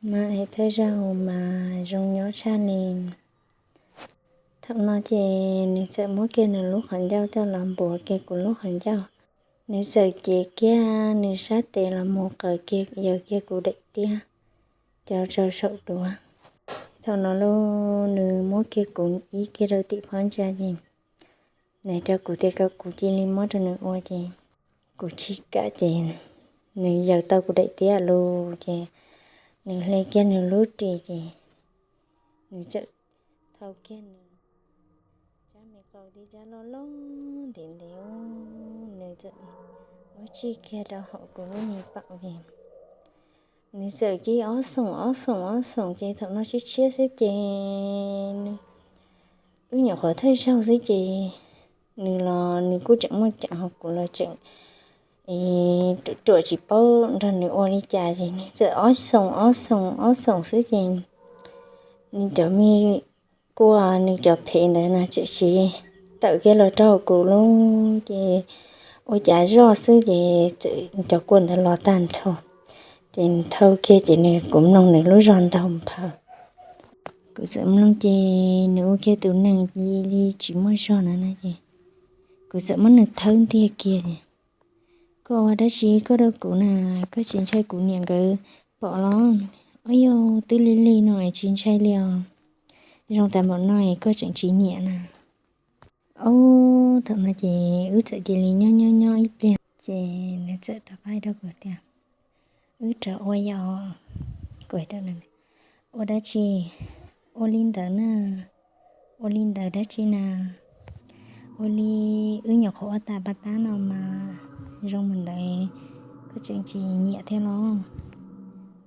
Mas es thawj zaug mas zoo nyob tshaj li. Thaum no ces nws txawm muab kiag nws lub qhov ncauj coj los npuav kiag kuv lub qhov ncauj. Nws txawm cev kiag nws sab tes los mus qaws kiag yaws kiag kuv daim tiab cov rau saum duav. Thaum no lauj, nws muab kiag kuv ib kiag rau tim phab ntsa ces nws rau kuv tias kom kuv cia li muab rau nws ua ces kuv tsis kam ces nws yaws tau kuv daim tiab lawm ces nws hle kiag nws lub ris ces nws txawm thau kiag nws tsab me qau tib tsab loj loj ntev ntev, nws txawm muab tsij kiag rau hauv kuv lub me paum ces nws txawm cia li ob xoom ob xoom ob xoom ces thaum no tshiab tshiab xwb ces nws, wb nyuam qhuav thawj zaug xwb ces nws los nws kuj tseem muaj ceem hos kuv los tseem ruam ruam tsis paub nrog nws ua li cas ces nws txawm ob xoom ob xoom ob xoom xwb ces nws cov me kua, nws cov phem ntawd na tseem siv tawm kiag los rau kuv lub ces ua cas zoj xwb ces txawm cov kua ntawd los tag nrho ces nws thau kiag ces nws, kuv mloog nws lub zog ntaug nphaws. Kuv txawm mloog ces nws ua kiag tus neeg li li tsis muaj zog na na ces kuv txawm muab nws thawb ntiag kiag es, koj ua dab tsi koj rau kuv na? Koj tsis ntshai kuv niam nkawd pom los? Ob yog twb lig lig no es tsis ntshai li os. Zoo tas npaum no es koj tseem tsis nyiam na? Ob, thaum no ces wb txawm cia li nyob nyob nyob ib pliag ces nws txawm rov qab rau kuv tias, wb rov ua yom. Kuv hais rau nws, ua dab tsi? Ua li ntawd na. Ua li ntawd dab tsi na? Ua li wb nyuam qhuav ua tas pas tab no mas zoo mus ntawd koj tseem tsis nyiam thiab los?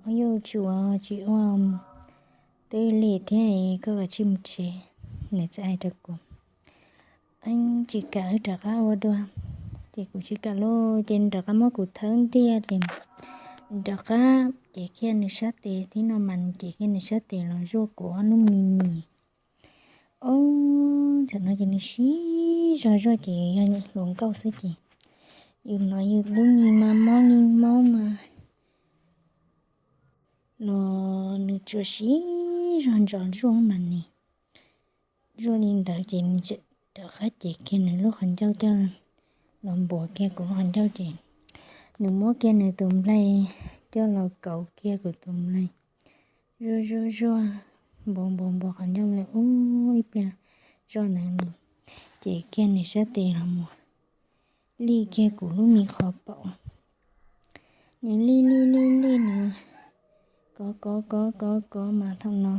Ob, yus tsis ua, tsis ua twb lig thiab, koj kav tsij mus tsev. Nws txawm hais rau kuv, tsis kam, wb rov qab ua dua. Ces kuv tsis kam lauj, ces nws rov qab muab kuv thawb ntiag ces nws rov qab cev kiag nws sab tes, thib no mas nws cev kiag nws sab tes los zuaj kuv ob lub me mis. Ob, thaum no ces nws siv zog zuaj ces yog hluas nkauj xwb ces yus hnov yus lub mis mas mob li mob mas los nws tsuas siv zog ntsos zuaj mas nws zuaj li ntawd ces nws txawm rov qab cev kiag nws lub qhov ncauj coj los npuav kiag kuv lub qhov ncauj ces nws muab kiag nws tus nplaig coj los kauv kiag kuv tus nplaig, zuaj zuaj zuaj, npuav npuav npuav qhov ncauj ua ib pliag zoj ntawd nws cev kiag nws sab tes los mus lij kiag kuv lub me qhov paum. Nws lij lij lij lij nws kov kov kov kov kov mas thaum no,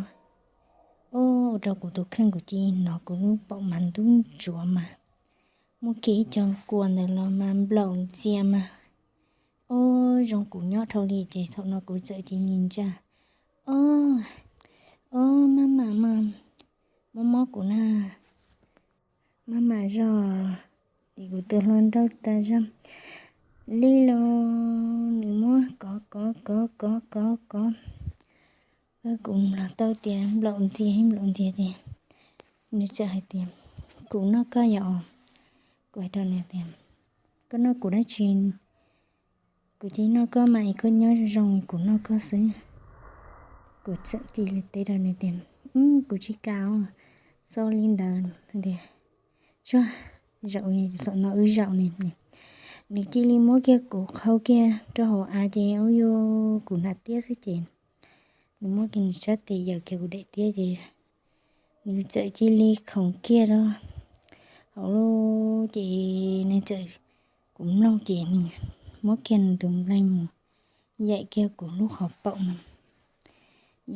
ob, ua rau kuv tus kheej kuv cia li hnov kuv lub paum mas ntub ntsuav mas muaj kiag ib co kua ntawd los mas nplaum ntxias mas, ob, zoo kuv nyob dhau li ces thaum no kuv txawm cia li ntsaj, ob, ob, maj mam mas mob mob kuv na, maj mam zog, ces kuv tus hluas nraug tas zog li los nws muab kov kov kov kov kov kov kuv los tau tias nplaum ntxias nplaum ntxias ces nws txawm hais tias, kuv noj koj yom. Kuv hais rau nws tias, koj noj kuv dab tsi? Kuv cia li noj koj mas es koj nyob zoo zoo es kuv noj koj xwb. Kuv txawm cia li teb rau nws tias, kuv tsis kam os, txhob li ntawd tias, tsuag, zaum, thaum no wb zaum nws, nws cia li muab kiag kuv qhau kiag rau hauv av ces ua rau kuv hnav tiab xwb ces nws muab kiag nws sab tes yaws kiag kuv daim tiab ces nws txawm cia li khoov kiag rau hauv lub, ces nws txawm, kuv mloog ces nws muab kiag nws tus nplaig mus yaim kiag kuv lub qhov paum no.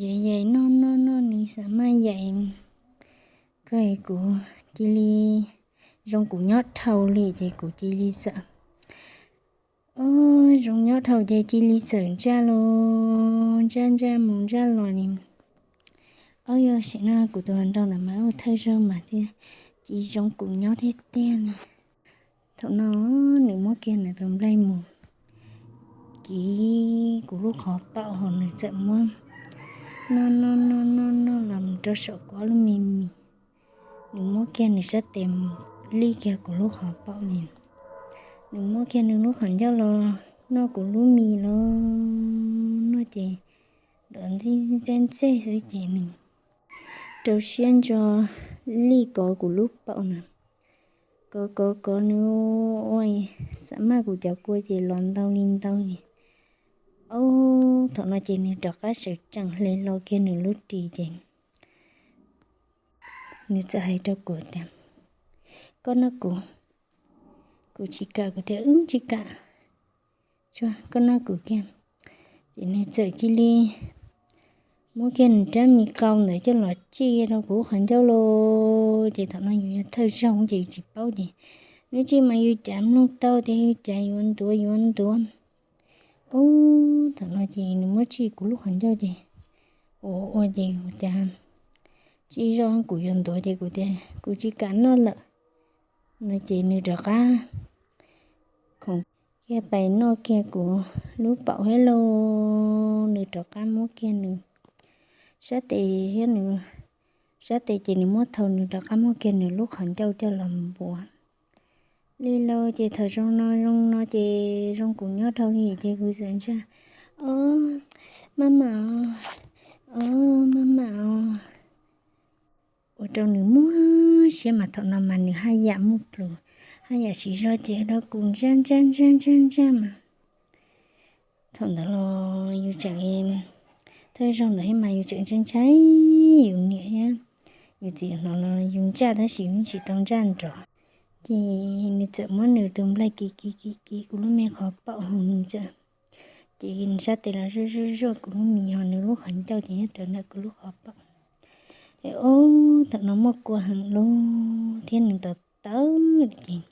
Yaim yaim noj noj noj nws xav maj yaim kawg kuv cia li, zoo kuv nyob dhau li ces kuv cia li txawm, ob, zoo nyob dhau ces cia li txawm ntsaj los ntsaj ntsaj mus ntsaj los li. Ob, yog sim no kuv tus hluas nraug ntawd mas ua thawj zaug mas thiaj tsis zoo kuv nyob tiag tiag na. Thaum no nws muab kiag nws tus nplaig mus kiv kuv lub qhov paum hos nws txawm muab noj noj noj noj noj los rau saum kuv ob lub me mis. Nws muab kiag nws sab tes mus lij kiag kuv lub qhov paum li. Nws muab kiag nws lub qhov ncauj los noj kuv lub mis los noj ces dov ntxij ntxej ntxej xwb ces nws rau siab ntso lij kov kuv lub paum na. Kov kov kov nws ua, xam maj kuv cov kua ces los ntau li ntau li. Ob, thaum no ces nws rov qab sawv tsees hle hlo kiag nws lub ris ces nws txawm hais rau kuv tias, koj noj kuv. Kuv tsis kam, kuv tias wb tsis kam, koj noj kuv kiag. Ces nws txawm cia li muab kiag nws rab me qau ntawd coj los tsij rau kuv qhov ncauj los. Ces thaum no yus yog thawj zaug ces yus tsis paub ces nws tsij mas yus cav mloog tau tias yus cav yuav ntuav yuav ntuav. Ub, thaum no ces nws muab tsij kuv lub qhov ncauj ces ua ua ces kuv cav tsij zoj kuv yuav ntuav ces kuv tias kuv tsis kam noj lawm no ces nws rov qab khoov kiag pais noj kiag kuv lub paum thiab lauj. Nws rov qab muab kiag nws sab tes thiab nws sab tes ces nws muab thau, nws rov qab muab kiag nws lub qhov ncauj coj los npuav li lauj. Ces thaum zoo no zoo no ces zoo kuv nyob dhau li ces kuv txawm ntsaj, o, maj mam os, o, maj mam os. Ua rau nws muaj siab mas thaum no mas nws haj yam muaj plhus, haj yam siv zog ces ua rau kuv ntsaj ntsaj ntsaj ntsaj ntsaj mas thaum ntawd los yus tseem thawj zaug ntawd thiab mas yus tseem ntshai ntshai yus niam thiab yus txiv hnov los yus ntsaj tab sis yus tsis tau ntsaj nrov. Ces nws txawm muab nws tus nplaig kiv kiv kiv kiv kuv lub me qhov paum, nws txawm, ces nws sab tes los zuaj zuaj zuaj kuv lub me, yog nws lub qhov ncauj ces nyob rau ntawm kuv lub qhov paum. Es ob, thaum no muaj kua heev lauj thiab nws tawv tawv ces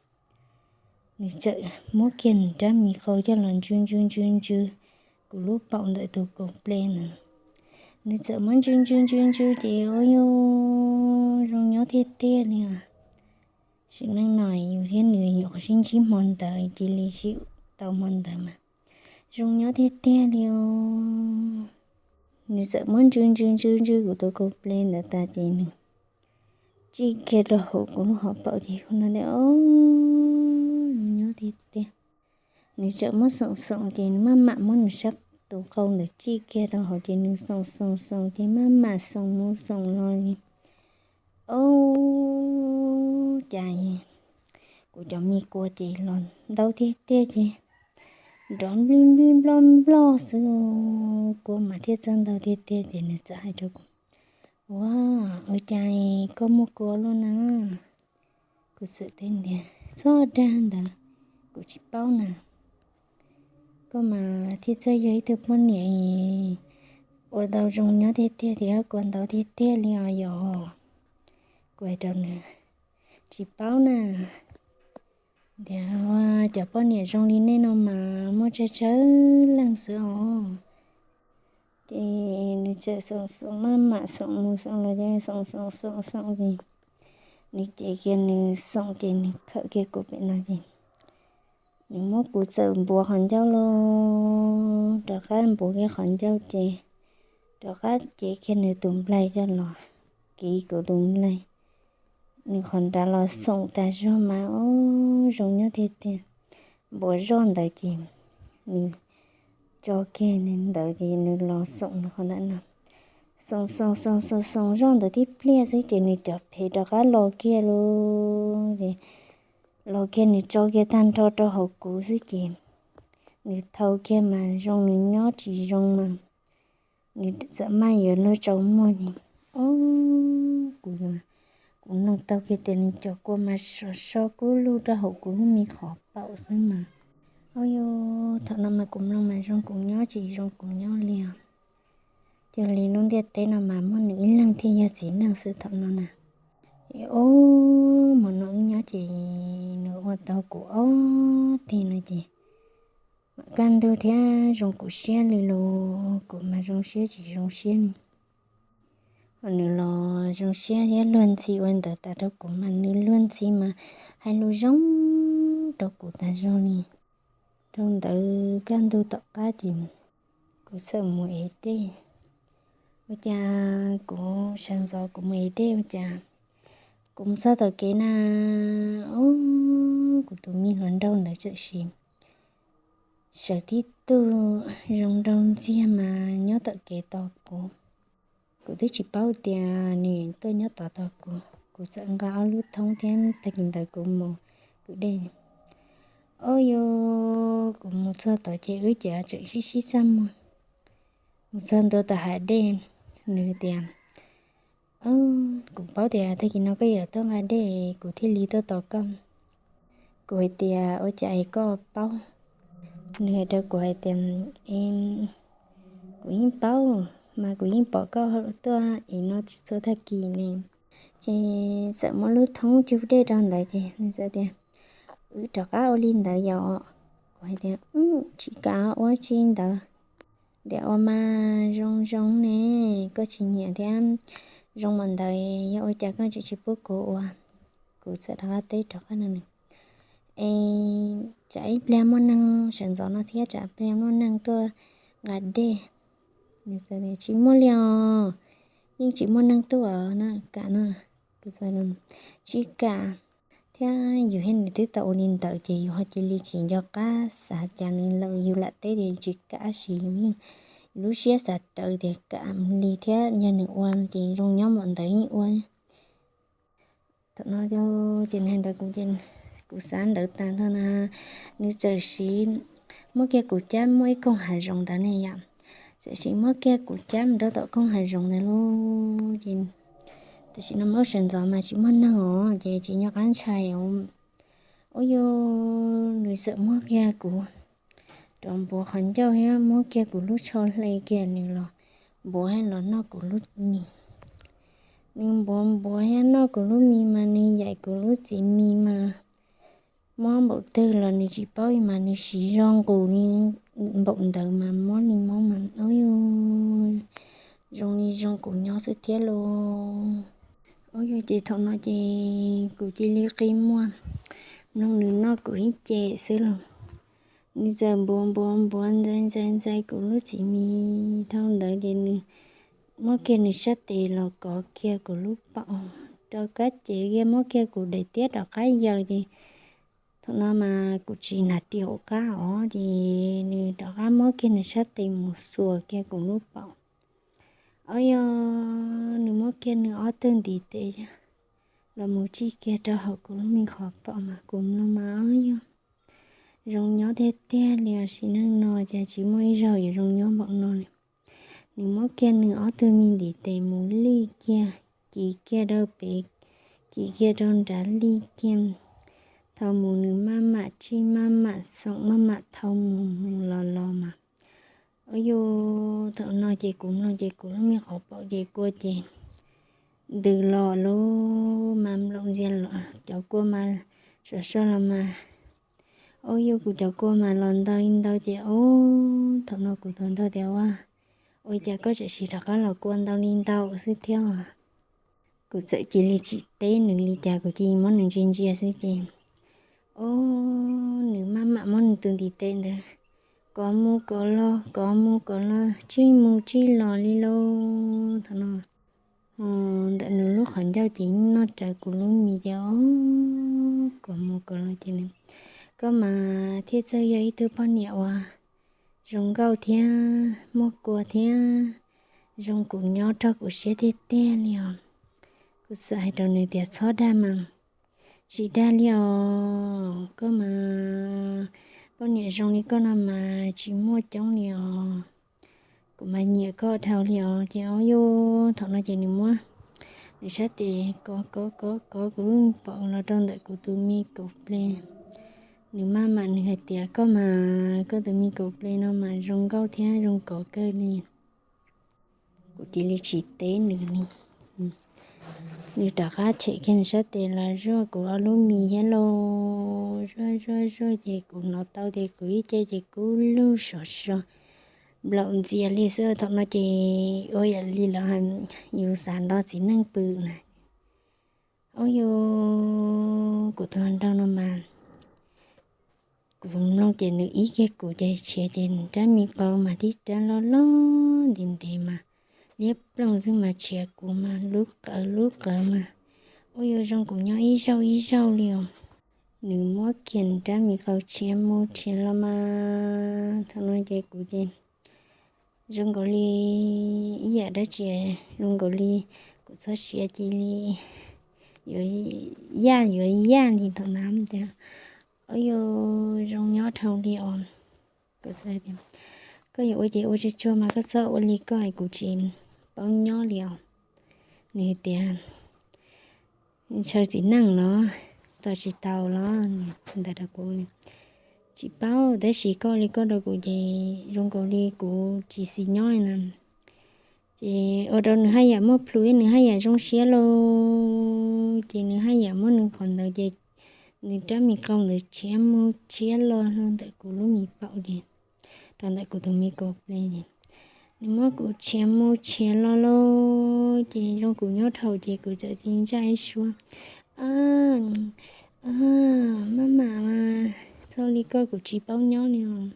nws txawm muab kiag nws rab me qau coj los ntsw ntsw ntsw ntsw kuv lub paum ntawm tus kaus ples ntawd. Nws txawm muab ntsw ntsw ntsw ntsw ces ua yus zoo nyob tiag tiag li os. Sim neej no yus thiab nws nyuam qhuav sib ntsib hmo ntawd cia li sib tau hmo ntawd mas zoo nyob tiag tiag li os. Nws txawm muab ntsw ntsw ntsw ntsw kuv tus kaus ples ntawd tas ces nws tsij kiag rau hauv kuv lub qhov paum ces kuv no li os, zoo nyob tiag tiag. Nws txawm muab xoom xoom ces nws maj mam muab nws sab tus qau ntawd tsij kiag rau hauv ces nws xoom xoom xoom ces maj mam xoom mus xoom los li. Ob, cas kuv cov me kua ces los ntau tiag tiag ces nrov nplij nplij nploj nploj xwb, kua mas thiaj txawj ntau tiag tiag ces nws txawm hais rau kuv, ua, ua cas koj muaj kua luaj na? Kuv txawm teb tias, txhob dag ntawd, kuv tsis paub na. Koj mas thiaj txawj yog ib tug poj niam ua tau zoo nyob tiag tiag thiab kua ntau tiag tiag li os yom. Kuv hais rau nws, tsis paub na. Tias cov poj niam zoo li nej no mas muaj tsawg tsawg leej xwb os. Ces nws txawm xoom xoom maj mam xoom mus xoom los ces xoom xoom xoom xoom ces nws cev kiag nws xoom ces nws khawm kiag kuv pem no ces nws muab kuv txawm npuav qhov ncauj lauj, rov qab npuav kiag qhov ncauj ces rov qab cev kiag nws tus nplaig coj los kiv kuv tus nplaig. Nws qhov nrad los xoom tas zog mas ob, zoo nyob tiag tiag. Npuav zoj ntawd ces nws tso kiag nws ntawd ces nws los xoom nws qhov nrad no. Xoom xoom xoom xoom xoom zoj ntawd tib pliag xwb ces nws cov phev rov qab los kiag lauj. Ces los kiag nws tso kiag tag nrho rau hauv kuv xwb ces nws thau kiag mas zoo nws nyob tsis zoo mas nws txawm maj yuav luag tsaus muag li. Ob, kuv, kuv mloog tau kiag tias nws cov kua mas sov so kub lug rau hauv kuv lub me qhov paum xwb mas. Ob yus, thaum no mas kuv mloog mas zoo kuv nyob tsis zoo kuv nyob li os. Cuag li lub ntiaj teb no mas muaj nws ib leeg thiaj yog txiv neej xwb thaum no na. Ob, hmo no wb nyob ces nws ua tau kuv ob teg no ces mam kaj ntug thiab zoo kuv siab li los kuv mas zoo siab tsis zoo siab li. Ho nws los zoo siab thiab luag ntxhi ua ntawd tas rau kuv mas nws luag ntxhi mas hais lus zoo rau kuv tas zog li. Rau ntawd kaj ntug tom qab ces kuv txawm mus ev dej. Ua cas kuv sawv ntxov kuv mus ev dej ua cas kuv mus txog tom kev na, ob, kuv tus me hluas nraug ntawd txawm sim sawv tib tug zoo nraug ntxiag mas nyob tom kev tos kuv. Kuv twb tsis paub tias nws tuaj nyob tod tos kuv. Kuv txawm nqa ob lub thoob thiab tag kis ntawd kuv mus kwv dej. Ob yog kuv mus txog tod ces wb cav tseem sib sib txaj muag. Mus txog ntua tom hav dej, nws tias, kuv paub tias tag kis no koj yuav tuaj nqa dej, kuv thiaj li tuaj tos koj. Kuv hais tias ua cas es koj paub? Nws hais rau kuv hais tias, kuv yeej paub, mas kuv yeej pom koj tuaj es no txhua tag kis ne. Ces txawm muab lub thoob cug dej rau ntawd ces nws txawm tias, wb rov qab ua li ntawd yom. Kuv hais tias, tsis kam ua tsi ntawd. Tias ua mas zoo zoo ne, koj tsis nyiam thiab, zoo mas ntawd yog ua cas koj tseem tsis pub kuv ua? Kuv txawm rov qab teb rov qab no nws, es tsam ib pliag muaj neeg sawv ntxov no thiab tsam pliag muaj neeg tuaj nqa dej. Nws txawm tias, tsis muaj li os, yeej tsis muaj neeg tuaj na, kam no. Kuv txawm, tsis kam. Thiab yus thiab nws twb tau ua li ntawd ces yus ho cia li tsis nco qab xav cas nws, yus lam teb tias yus tsis kam tab sis yus yeej lub siab xav rawv tias kam li thiab, yog nws ua ces zoo nyob npaum ntawd yeej ua. Thaum no ces nws hais ntawd kuv ces kuv xav ntawd tas nrho na, nws txawm siv muab kiag kuv cab, muaj ib koog hav zoov ntawd ne yom, txawm siv muab kiag kuv cab mus rau tom koog hav zoov ntawd lauj. Ces tam sim no mas ub sawv ntxov mas tsis muaj neeg os ces tsis nco qab ntshai. Ub yog nws txawm muab kiag kuv rov npuav qhov ncauj thiab muab kiag kuv lub tsho hle kiag nws los npuav thiab los noj kuv lub mis. Nws npuav npuav thiab noj kuv lub mis mas nws yaim kuv lub txiv mis mas mob npaum twg los nws tsis paub mas nws siv zog nqus li npaum ntawd mas mob li mob mas ub yog zoo li zoo kuv nyob xwb thiab lauj. Ub yog ces thaum no ces kuv cia li qi muag mloog nws noj kuv ib ce xwb lauj. Nws txawm npuav npuav npuav ntxais ntxais ntxais kuv lub txiv mis dhau ntawd ces nws muab kiag nws sab tes los kov kiag kuv lub paum rau kab ces kiag muab kiag kuv daim tiab rov qab yaws ces thaum no mas kuv tsis hnav ris hauv qab os ces nws rov qab muab kiag nws sab tes mus xuas kiag kuv lub paum. Ub yog nws muab kiag nws ob tug ntiv tes los mus tsij kiag rau hauv kuv lub me qhov paum mas kuv mloog mas ub yog zoo nyob tiag tiag li os, sim neej no ces tsis muaj ib zaug yuav zoo nyob npaum no li. Nws muab kiag nws ob tug me ntiv tes mus lij kiag, kiv kiag rau pem, kiv kiag rau nrad lij kiag. Thau mus nws maj mam tsij maj mam xoom maj mam thau mus mus los los mas ub yog thaum no ces kuv mloog ces kuv lub me qhov paum ces kua ces ntws los lauj, mas nplaum ntxias los cov kua mas sov so los mas ub yog kuv cov kua mas los ntau ntau ces ub thaum no kuv tus nraug tias ua, ua cas koj tseem siv rov qab los kua ntau li ntau xwb thiab. Kuv txawm cia li tsis teb nws li cas, kuv cia li muab nws ntsia ntsia xwb ces ub nws maj mam muab nws tus ntiv tes ntawd kov mus kov los kov mus kov los tsij mus tsij los li lauj. Thaum no ntawm nws lub qhov ncauj ces yeej noj rawv kuv lub mis ces ub kov mus kov los ces nws, koj mas thiaj txawj yog ib tug poj niam uas zoo nkauj thiab muaj kua thiab zoo kuv nyob raug kuv siab tiag tiag li os. Kuv txawm hais rau nws tias txhob dag mas, tsis dag li os, koj mas poj niam zoo li koj no mas tsis muaj coob li os. Kuv mas nyiam koj dhau li os. Ces ub yog thaum no ces nws muab nws sab tes kov kov kov kov kuv lub paum los rau ntawm kuv tus me kaum ple. Nws maj mam nws hais tias koj mas koj tus me kaum ple no mas zoo nkauj thiab zoo kov kawg li. Kuv cia li tsis teb nws li. Nws rov qab tshem kiag nws sab tes los zuaj kuv ob lub mis thiab lauj, zuaj zuaj zuaj ces kuv hnov tau tias kuv ib ce ces kub lug sov so nplaum ntxias li xwb. Thaum no ces ua yam li lawv hais yus xav nrog txiv neej pw na. Ub yog kuv tus hluas nraug no mas kuv mloog ces nws ib kiag kuv ces tshiav ces nws rab me qau mas tib rab loj loj ntev ntev mas liab ploog xwb mas tshiav kuv mas lub qawv lub qawv mas ub yog zoo kuv nyob ib zaug ib zaug li os. Nws muab kiag nws rab me qau tshiav mus tshiav los mas thaum no ces kuv ces zoo nkaus li ib yam dab tsi, zoo nkaus li kuv txhob siav cia li yuav yaj yuav yaj li thaum ntawd tias, Au yog zoo nyob dhau li os. Kuv tias, Koj yuav ua ces ua tsuag tsuag mas koj txhob ua li koj es kuv tsis paub nyob li os. Nws tias, Ntshaw txiv neej los tos tsis tau los? Ntawd rau kuv, Tsis paub, tab sis koj li koj rau kuv ces zoo nkaus li kuv tsis xis nyob na. Ces ua rau nws haj yam muaj plhus, nws haj yam zoo siab lauj. Ces nws haj yam muab nws qhov ntawd ces nws rab me qau ntawd tshiav mus tshiav los rau ntawm kuv lub me paum ces, rau ntawm kuv tus me kaus ples ces nws muab kuv tshiav mus tshiav los lauj. Ces zoo kuv nyob dhau ces kuv txawm tig ntsaj ib suab, Maj mam mas, txhob li koj, kuv tsis paub nyob li os.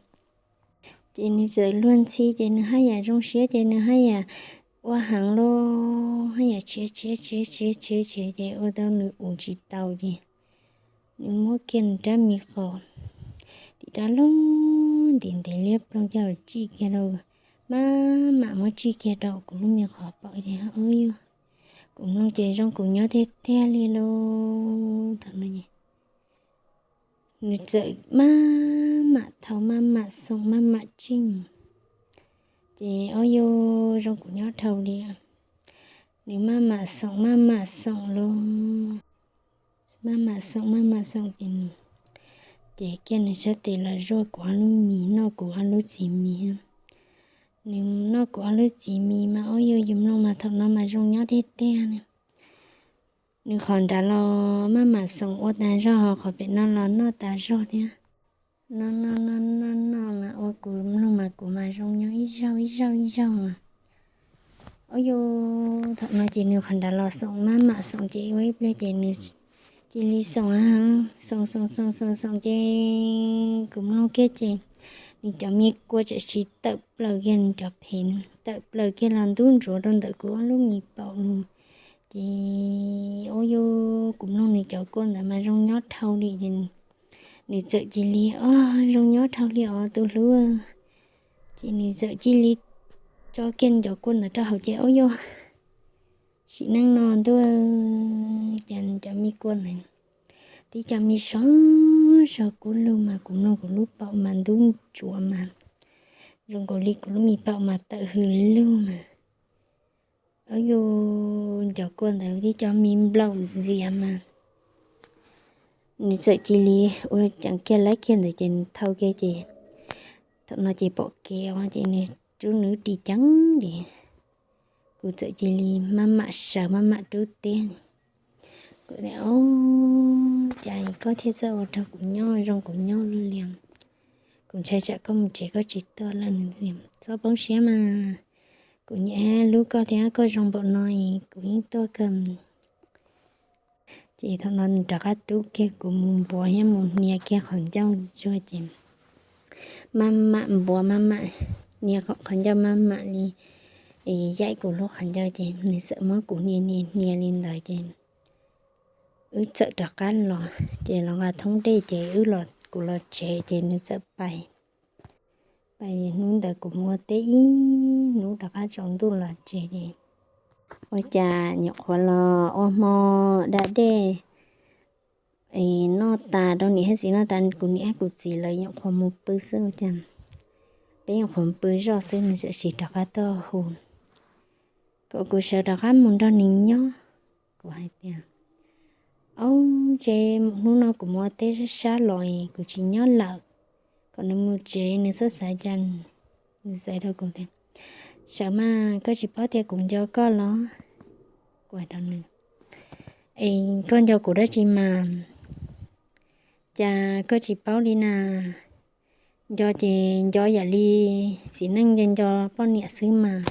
Ces nws txawm luag ntxhi ces nws haj yam zoo siab ces nws haj yam ua heev lauj, haj yam tshiav tshiav tshiav tshiav tshiav tshiav ces ua rau nws ua tsis tau ces nws muab kiag nws rab me qau tim rau lub ntiv ntev liab ploog coj los tsij kiag rau, maj mam muab tsij kiag rau kuv lub me qhov paum ces, Au yog, kuv mloog ces zoo kuv nyob tiag tiag li lauj. Thaum no nws txawm maj mam thau maj mam xoom maj mam tsij. Ces au yog zoo kuv nyob dhau li, nws maj mam xoom maj mam xoom lauj, maj mam xoom maj mam xoom ces, ces kiag nws sab tes los zuaj kuv ob lub mis, noj kuv ob lub txiv mis. Nws noj kuv ob lub txiv mis mas au yog yus mloog mas thaum no mas zoo nyob tiag tiag ne. Nws qhov nrad los maj mam xoom ua tas zog, ho qhov pem no los noj tas zog thiab. Noj noj noj noj noj mas ua kuv mloog mas kuv mas zoo nyob ib zaug ib zaug ib zaug mas. Au yog, thaum no ces nws qhov nrad los xoom maj mam xoom ces ua ib pliag ces nws cia li xoom, xoom xoom xoom xoom xoom ces kuv mloog kiag ces nws cov me kua txawm sis tawm plaws kiag nws cov phem, tawm plaws kiag los ntub ntsuav rau ntawm kuv ob lub me paum lug. Ces au yog, kuv mloog nws cov kua ntawd mas zoo nyob dhau li ces nws txawm cia li, O, zoo nyob dhau li os tus hlub. Ces nws txawm cia li tso kiag nws cov kua ntawd rau hauv ces au yog, sim neej no ntuj, cas nws cov me kua ntawd tib co me sov sov kub lug mas kuv mloog kuv lub paum mas ntub ntsuav mas zoo nkaus li kuv lub me paum mas tawm hws lug mas. Au yog, cov kua ntawd tib co me nplaum ntxias mas nws txawm cia li ua ceev kiag laib kiag ntawd ces nws thau kiag ces thaum no ces pom kev os ces nws rub nws ris ceev ces kuv txawm cia li maj mam sawv maj mam rub tiag. Kuv tias, Au, cas koj thiaj txawj ua rau kuv nyob zoo kuv nyob luaj li. Kuv ntshai tsam koj mus tsev koj tsis tuaj lawm. Nws tias, Txhob poob siab mas, kuv nyiam hlub koj thiab koj zoo npaum no es kuv yeej tuaj kawg. Ces thaum no nws rov qab rub kiag kuv mus npuav thiab mus hnia kiag qhov ncauj tsuag ces maj mam npuav maj mam hnia qhov ncauj maj mam li yaim kuv lub qhov ncauj ces nws txawm muab kuv hnia hnia hnia li ntawd ces wb txawm rov qab los ces los nqa thoob dej ces wb los, kuv los tsev ces nws txawm pais. Pais hnub ntawd kuv mus ua teb ib hnub rov qab tsaus ntuj los tsev ces ua cas nyuam qhuav los ua hmo da dej noj tas rau niam thiab txiv noj tas, kuv niam thiab kuv txiv lawv nyuam qhuav mus pw xwb ua cas peb nyuam qhuav pw zoj xwb nws txawm sis rov qab tuaj hu kom kuv sawv rov qab mus nrog nws nyob. Kuv hais tias, Au, ces hnub no kuv mus ua teb sab sab los kuv tsis nyob lawm, kom nws mus tsev nws txhob xav cas. Nws txawm rau kuv tias, Sawv mas, koj tsis paub tias kuv nco koj los? Kuv hais rau nws, Es koj nco kuv dab tsi mas? Cas koj tsis paub li na? Nco ces nco yam li txiv neej nco nco poj niam xwb mas.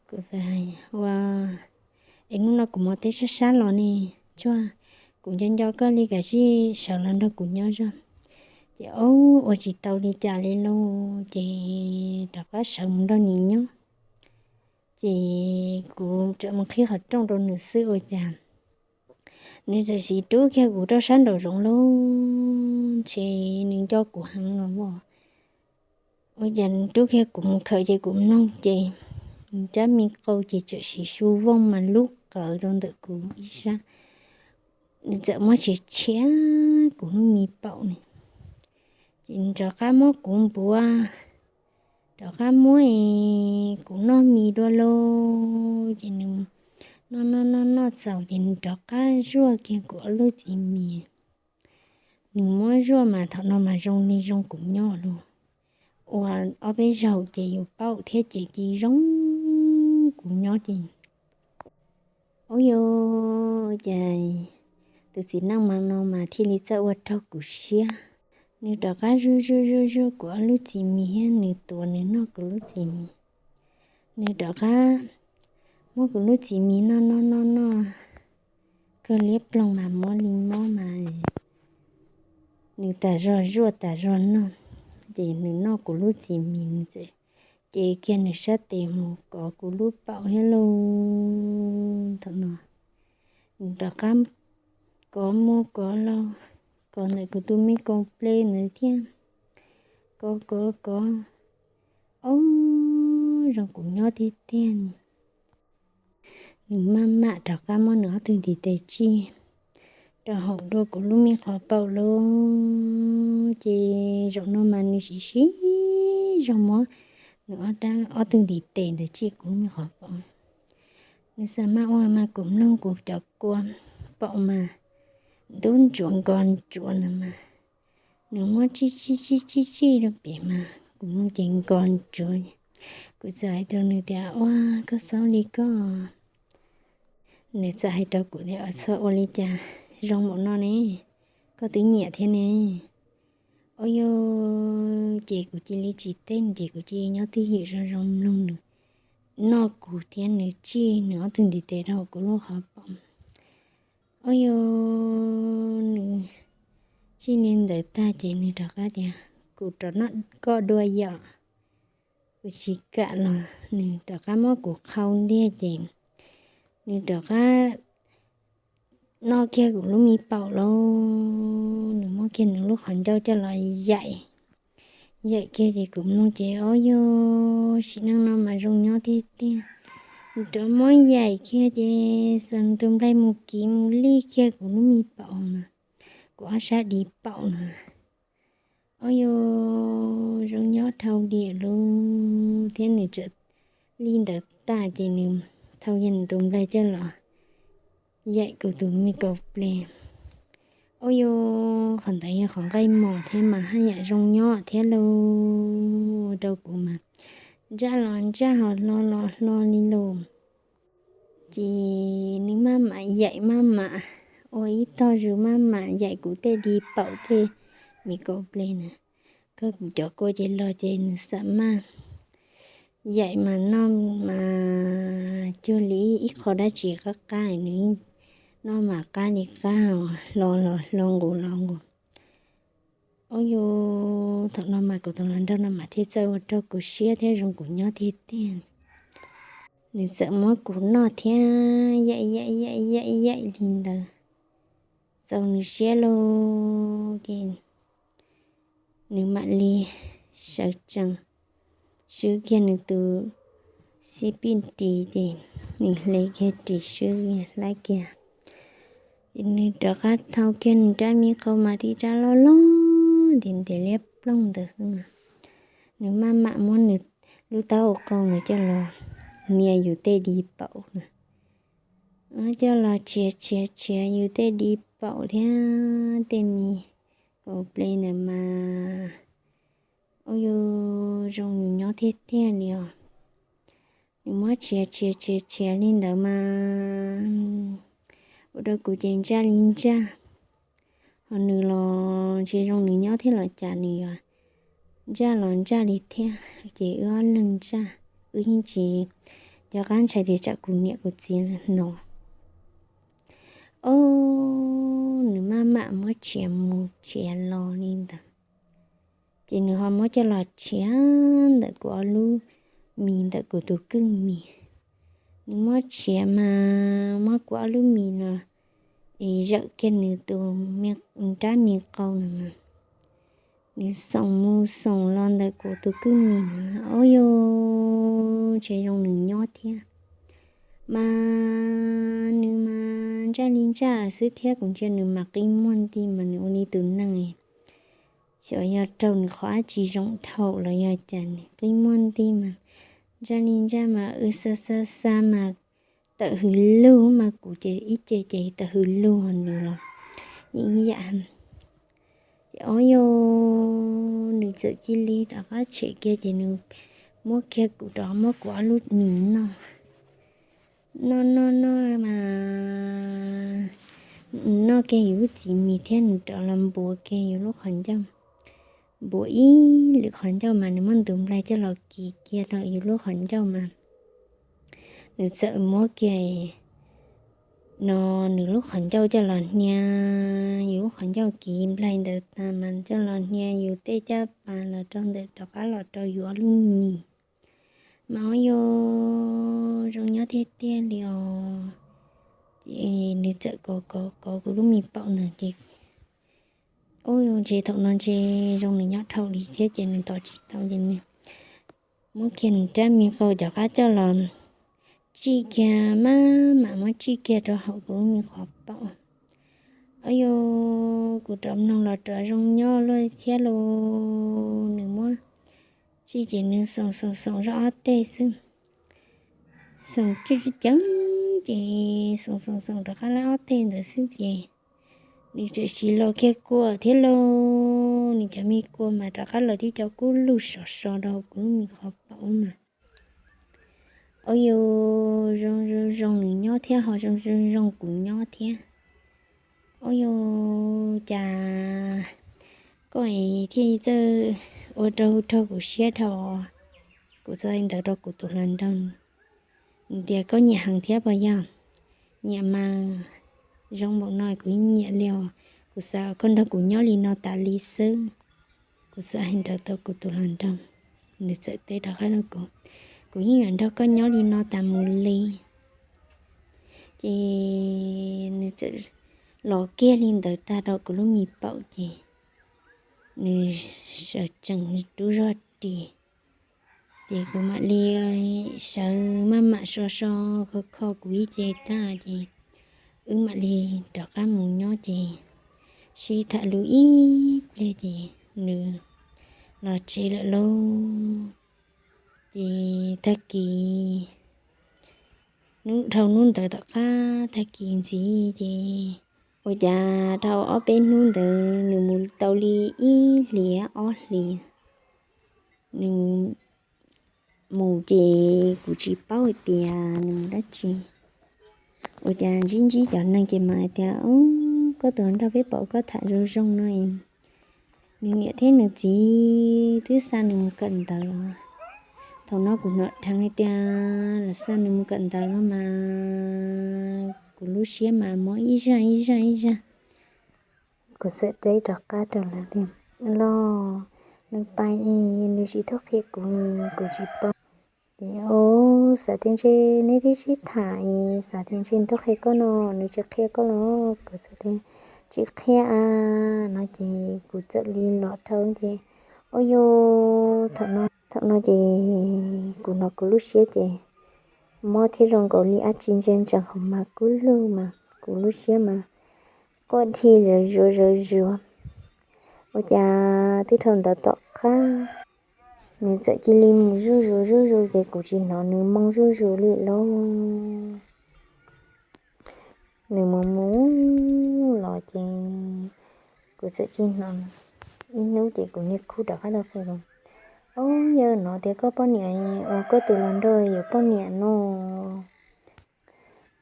Kuv txawm hais, Ua, es hnub no kuv mus teb sab sab los ne, tsuag, kuv nco nco koj li, kav tsij sawv los nrog kuv nyob zog. Ces ua tsis tau li cas li lauj, ces rov qab sawv mus nrog nws nyob. Ces kuv tseem mus qhib qhov rooj rau nws xwb ua cas Nws txawm sim rub kiag kuv rau sab nraum zoov lauj, ntshe nws nco kuv heev los as. Ua cas rub kiag kuv mus khawm ces kuv mloog ces nws rab me qau ces txawm sim su vooj mas lub qawv rau ntawm kuv ib sab. Nws txawm muab tshiav tshiav kuv lub me paum ne, ces nws rov qab muab kuv npuav, rov qab muab es kuv noj mis dua lauj. Ces nws noj noj noj noj txaus ces nws rov qab zuaj kiag kuv ob lub txiv mis. Nws muab zuaj mas thaum no mas zoo li zoo kuv nyob lauj. Ua ob peb zaug ces yus paub thiab ces cia zoo kuv nyob ces, ua cas tus txiv neej mas no mas thiaj li txawj ua raug kuv siab. Nws rov qab zuaj zuaj zuaj zuaj kuv ob lub txiv mis thiab nws tuav nws noj kuv lub txiv mis. Nws rov qab muab kuv lub txiv mis noj noj noj noj kawg liab ploog mas mob li mob mas nws tas zog zuaj tas zog noj, ces nws noj kuv lub txiv mis nws txawm cev kiag nws sab tes mus kov kuv lub paum thiab lauj. Thaum no nws rov qab kov mus kov los, kov ntawm kuv tus me kaus ples ntawd thiab, kov kov kov, ob, zoo kuv nyob tiag tiag. Nws maj mam rov qab muab nws ob tug ntiv tes tsij rau hauv dua kuv lub me qhov paum lauj. Ces zaum no mas nws siv siv zog muab nws ob tug ntiv tes ntawd tsij kuv lub me qhov paum. Nws xa maj ua mas kuv mloog kuv cov kua paum mas ntub ntsuav nkos ntsuav ntawd mas nws muab tsij tsij tsij tsij rau pem mas kuv mloog ces nkos ntsuav. Kuv txawm hais rau nws tias, Ua, koj xaub li koj. Nws txawm hais rau kuv tias, Txhob ua li cas, zoo npaum no ne, koj twb nyiam thiab ne. Ua, yog ces kuv cia li tsis teb nws ces kuv cia li nyob twj ywm zoo zoo mloog nws noj kuv thiab nws tsij nws ob tug ntiv tes rau kuv lub qhov paum. Ua, yog nws tsij li ntawd tag ces nws rov qab tias, Kuv rov noj koj dua yom. Kuv tsis kam los nws rov qab muab kuv qhau ntiag ces nws rov qab noj kiag kuv lub me paum lauj. Nws muab kiag nws lub qhov ncauj coj los yaim, yaim kiag ces kuv mloog ces, Ua, yog sim neej no mas zoo nyob tiag tiag. Nws rov muab yaim kiag ces xuas nws tus nplaig mus kiv mus lij kiag kuv lub me paum mas kuv ob sab di paum na. Ua, yog zoo nyob dhau diam lauj. Thiab nws txawm li ntawd tag ces nws thau kiag nws tus nplaig coj los yaim kuv tus me kaus ples. Ua, yog qhov ntawd yog qhov nqaij mos thiab mas haj yam zoo nyob thiab lauj. Ua rau kuv mas ntsaj los ntsaj ho hlo los hlo li lauj. Ces nws maj mam yaim maj mam ua ib tog zus maj mam yaim kuv tej di paum tej me kaus ples na. Kawg kuv cov kua ces los ces nws xam maj yaim mas noj mas cuag li ib qho dab tsi qab qab, nws noj mas qab li qab, hlo los hlo nqus los nqus. Ua, yog thaum no mas kuv tus hluas nraug no mas thiaj txawj ua rau kuv siab thiab zoo kuv nyob tiag tiag. Nws txawm muab kuv noj thiab yaim yaim yaim yaim yaim li ntawd, txaus nws siab lauj ces nws mam li sawv tsees swb kiag nws tus xib pij ris ces nws hle kiag ris swb hlab kiag. Ces nws rov qab thau kiag nws rab me qau mas tib rab loj loj ntev ntev liab ploog ntawd xwb mas nws maj mam muab nws lub taub hau qau ntawd coj los nias yus tej di paum na. Coj los tshiav tshiav tshiav yus tej di paum thiab tej me kaus ples ntawd mas, ua, yog zoo yus nyob tiag tiag li os. Nws muab tshiav tshiav tshiav tshiav li ntawd mas ua rau kuv ces ntsaj li ntsaj. Ho nws los ntshe zoo nws nyob thiab los cas nws yuav ntsaj los ntsaj li thiab ces wb ob leeg ntsaj, wb yeej tsis, cov qab ntshai tias tsam kuv niam kuv txiv hnov. Ob, nws maj mam muab tshiav mus tshiav los li ntawd. Ces nws ho muab coj los tshiav ntawm kuv ob lub mis ntawm kuv tus kwj mis. Nws muab tshiav mas muab kuv ob lub mis los es zawm kiag nws tus rab me qau na mas nws xoom mus xoom los ntawm kuv tus kwj mis na, ob yog ntshe zoo nws nyob thiab. Mas nws mas ntsaj li ntsaj xwb thiab, kuv ntsia nws mas qi muag nti mas nws ua li tus neeg xyov yog raug nws qhov dab tsi zoo dhau los yog cas nws qi muag nti mas ntsaj li ntsaj mas wb xa xa xa mas tawm hws lug mas kuv ces ib ce ces tawm hws lug nws los yeej ib yam. Ces ob yog nws txawm cia li rov qab tshem kiag ces nws muab kiag kuv rov muab kuv ob lub mis noj. Noj noj noj mas noj kiag yus lub txiv mis thiab nws rov los npuav kiag yus lub qhov ncauj, npuav ib lwm qhov ncauj mas nws muab ntu nplaig coj los kis kiag rau yus lub qhov ncauj mas nws txawm muab kiag no nws lub qhov ncauj coj los hnia yus lub qhov ncauj, kis nplaig ntawd tag mas coj los hnia yus tej caj pas los rau ntawm rov qab los rau yus ob lub mis. Mas ob yog zoo nyob tiag tiag li os. Ces nws txawm kov kov kov kuv lub mis paum ntawd ces ub, ntshe thaum no ntshe zoo nws nyob dhau li thiab ces nws tos tsis tau ces nws muab kiag nws rab me qau rov qab coj los tsij kiag, maj mam muab tsij kiag rau hauv kuv lub me qhov paum. Ob yog kuv rov mloog los rov zoo nyob luaj thiab lauj. Nws muab tsij ces nws xoom xoom xoom zoj ob teg xwb, xoom ceev ceev ces xoom xoom xoom rov qab lawm ob teg ntawd xwb ces nws txawm sim los kiag kua thiab lauj. Nws cov me kua mas rov qab los tib co kub lug sov so rau kuv lub me qhov paum mas ob yog zoo zoo zoo nws nyob thiab ho zoo zoo zoo kuv nyob thiab. Ob yog cas koj thiaj txawj ua rau raug kuv siab dhau. Kuv txawm hais ntawd rau kuv tus hluas nraug, nws tias koj nyiam heev thiab puas yog? Nyiam mas, zoo npaum no kuv yeej nyiam li os. Kuv xav koj nrog kuv nyob li no tas li xwb. Kuv txawm hais ntawd rau kuv tus hluas nraug, nws txawm teb rov qab rau kuv, kuv yeej yuav nrog koj nyob li no tas mus li. Ces nws txawm los kiag li ntawd tag rau kuv lub me paum ces nws sawv tsees rub zog ris. Ces kuv mam li sawv maj mam so so kho kho kuv ib ce tag ces wb mam li rov qab mus nyob ces sib tham lus ib pliag ces nws los tsev lawm lauj. Ces tag kis, hnub dhau hnub ntawd tom qab tag kis ntxiv ces ua cas dhau ob peb hnub ntawd nws mus tau li ib hlis ob hlis, nws mus ces kuv tsis paub hais tias nws mus dab tsi. Ua cas ntsib ntsib cov neeg ces mas hais tias, Ub, koj tus nraug peb pom koj tham zoo zoo no es nws niam thiab nws txiv twb xa nws mus kawm ntawv los. Thaum no kuv hnov dheev hais tias lawv xa nws mus kawm ntawv no mas kuv lub siab mas mob ib zaj ib zaj ib zaj. Kuv txawm teb rov qab rau lawv tias, Los, nws pais es nws tsis tuaj qhia kuv, kuv tsis paub. Ces, Ub, xav tias ntshe neb twb sib tham es xav tias ntshe nws tuaj qhia koj no, nws tsis qhia koj los? Kuv txawm tias, Tsis qhia a. No ces kuv txawm li los dhau ces, ua yog thaum no ces kuv hnov kuv lub siab ces mob thiab zoo nkaus li dab tsi ntsia ntsees hauv mas kub lug mas kuv lub siab mas quaj dhi zawv zuav zawv zuav. Ua cas twb dhau ntawd tom qab nws txawm cia li mus zuj zus zuj zus ces kuv tsis hnov nws moo zuj zus li lauj. Nws mus mus los ces kuv txawm cia li hnov ib hnub ces kuv niag khub rov qab tuaj qhia kuv, Ub, yog no tias koj poj niam uas koj tus hluas nraug yuav poj niam no.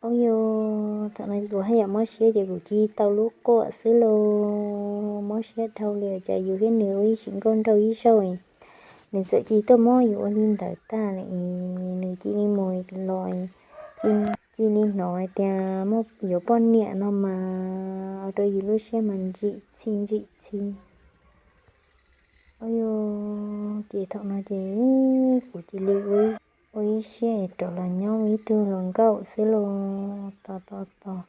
Ub, yog thaum no kuv haj yam mob siab ces kuv cia li tau lub quaj xwb lauj. Mob siab dhau li cas yus thiab nws ua ib sim nkauj nraug ib zaug, nws txawm cia li tuaj muab yus ua li ntawd tag lawm es nws cia li mus los, cia li hnov hais tias yuav poj niam no mas ua rau yus lub siab mas ntsim txhij ntsim txhij. Ub, yog ces thaum no ces kuv cia li ua ib siab es rov los nyob ua ib tug hluas nkauj xwb lauj. Tos tos tos,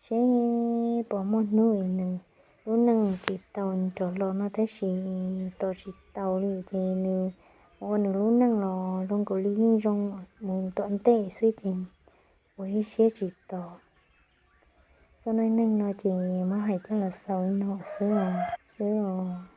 seb puas muaj hnub es nws lub neej tsis tau rov los no, tab sis tos tsis tau li ces nws ua nws lub neej los zoo nkaus li yeej zoo mus tom ntej xwb ces ua ib siab tsis tos. Txoj neej neeg no ces muab hais coj los xaus li no xwb os, xwb os.